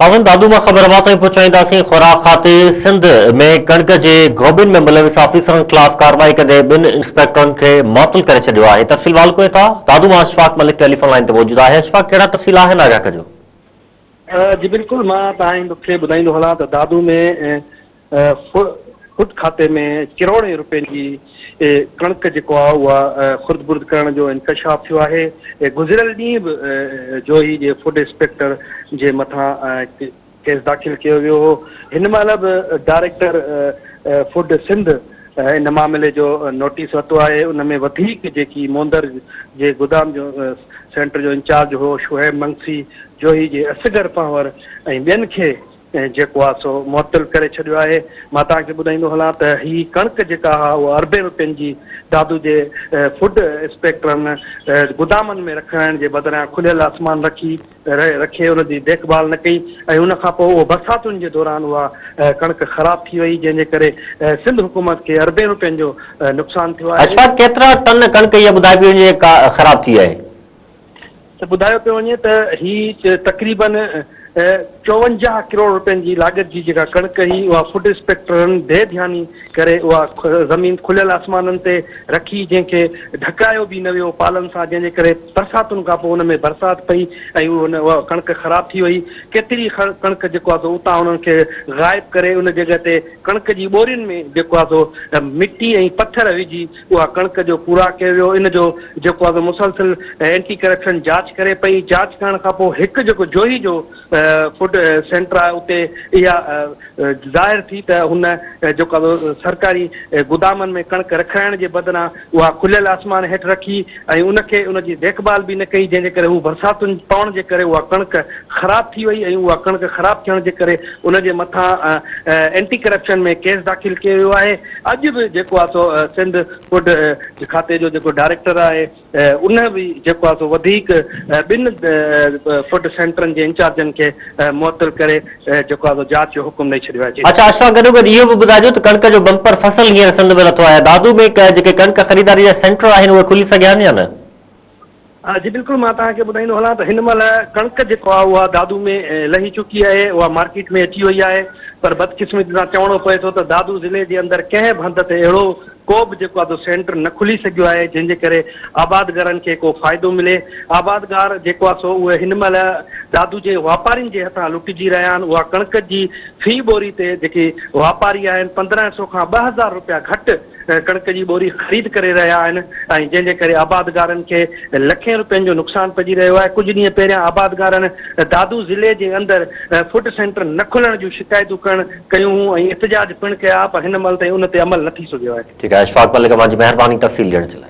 پاون دادو مان خبر اوهان تائين پهچائينداسين، خوراڪ کاتي سنڌ ۾ ڪڻڪ جي گهوٻين ۾ ملوث آفيسرن خلاف ڪارروائي ڪندي ٻن انسپيڪٽرن کي معطل ڪري ڇڏيو آهي، تفصيل والڪوئي ٿا، دادو مان اشفاق ملڪ ٽيليفون لائين تي موجود آهي، اشفاق ڪهڙا تفصيل آهن آگاهه ڪجو. جي بلڪل مان توهان کي ٻڌائيندو هلان ته دادو ۾ فوڊ کاتي ۾ ڪروڙين روپين جي ڪڻڪ جيڪو آهي اها خرد برد ڪرڻ جو انڪشاف ٿيو آهي. گذريل ڏينهن به جوهي جي فوڊ انسپيڪٽر جي مٿان ڪيس داخل ڪيو ويو هو. هن مهل به ڊائريڪٽر فوڊ سنڌ ان معاملي جو نوٽيس ورتو آهي. ان ۾ وڌيڪ جيڪي موندر جي گدام جو سينٽر جو انچارج هو شعيب منگسي، جوهي جي اصغر پنهور ۽ ٻين کي جيڪو آهي سو معطل ڪري ڇڏيو آهي. مان توهان کي ٻڌائيندو هلان ته هي ڪڻڪ جيڪا آهي اها اربين روپين جي دادو جي فوڊ انسپيڪٽرن گدامن ۾ رکرائڻ جي بدران کليل آسمان رکي رکي ان جي ديک ڀال نه ڪئي ۽ ان کان پوء اهو برساتن جي دوران اها ڪڻڪ خراب ٿي وئي جنهن جي ڪري سنڌ حڪومت کي اربين روپين جو نقصان ٿيو آهي. اشفاق ڪيترا ٽن ڪڻڪ اها ٻڌائي پئي وڃي جيڪا خراب ٿي آهي؟ ته ٻڌايو پيو وڃي ته هي تقريبن 54 ڪروڙ روپين جي لاڳت جي جيڪا ڪڻڪ هئي اها فوڊ انسپيڪٽرن بي ڌياني ڪري اها زمين کليل آسمانن تي رکي جنهن کي ڍڪايو به نه ويو پالن سان جنهن جي ڪري برساتن کان پوء ان ۾ برسات پئي ۽ اها ڪڻڪ خراب ٿي وئي ڪيتري ڪڻڪ جيڪو آهي سو اتان انهن کي غائب ڪري ان جڳهه تي ڪڻڪ جي ٻورين ۾ جيڪو آهي سو مٽي ۽ پٿر وجهي اها ڪڻڪ جو پورا ڪيو ويو ان جو جيڪو آهي سو مسلسل اينٽي ڪرپشن جاچ ڪري پئي جاچ ڪرڻ کان پوء هڪ جيڪو جوهي جو فوڊ سينٽر آهي اتي اها ظاهر ٿي ته هن جيڪو آهي سو سرڪاري گدامن ۾ ڪڻڪ رکرائڻ جي بدران اها کليل آسمان هيٺ رکي ۽ ان کي ان جي ديک ڀال به نه ڪئي جنهن جي ڪري هو برساتن پوڻ جي ڪري اها ڪڻڪ خراب ٿي وئي ۽ اها ڪڻڪ خراب ٿيڻ جي ڪري ان جي مٿان اينٽي ڪرپشن ۾ ڪيس داخل ڪيو ويو آهي اڄ به جيڪو آهي سو سنڌ فوڊ کاتي جو جيڪو ڊائريڪٽر آهي ان به جيڪو آهي سو وڌيڪ ٻن فوڊ سينٽرن جي انچارجن کي معطل ڪري جيڪو آهي سو جاچ جو حڪم ڏئي ڇڏيو آهي. اڇا اشفاق گڏوگڏ اهو به ٻڌائجو ته ڪڻڪ جو بمپر فصل هينئر سنڌ ۾ لٿو آهي دادو ۾ جيڪي ڪڻڪ خريداري جا سينٽر آهن اهي کلي سگهيا آهن يا نه؟ جي بلڪل مان توهان کي ٻڌائيندو هلان ته هن مهل ڪڻڪ جيڪو آهي اها دادو ۾ لهي چڪي آهي اها مارڪيٽ ۾ اچي وئي آهي پر بدقسمتي سان چوڻو پئي ٿو ته دادو ضلعي جي اندر ڪنهن به هنڌ تي اهڙو ڪو به جيڪو آهي سينٽر نه کلي سگهيو آهي جنهن جي ڪري آبادگارن کي ڪو فائدو ملي آبادگار جيڪو آهي سو اهي هن مهل دادو جي واپارين جي هٿان لٽجي رهيا آهن اها ڪڻڪ جي في ٻوري تي جيڪي واپاري آهن 1500 کان 2000 روپيا گهٽ ڪڻڪ جي ٻوري خريد ڪري رهيا آهن ۽ جنهن جي ڪري آبادگارن کي لکين روپين جو نقصان پئجي رهيو آهي، ڪجهه ڏينهن پهريان آبادگارن دادو ضلعي جي اندر فوڊ سينٽر نه کلڻ جون شڪايتون ڪرڻ ڪيون هيون ۽ احتجاج پڻ ڪيا پر هن مهل تائين ان تي عمل نه ٿي سگهيو آهي. ٺيڪ آهي اشفاق ملڪ اوهان جي مهرباني تفصيل ڏيڻ جي لاء.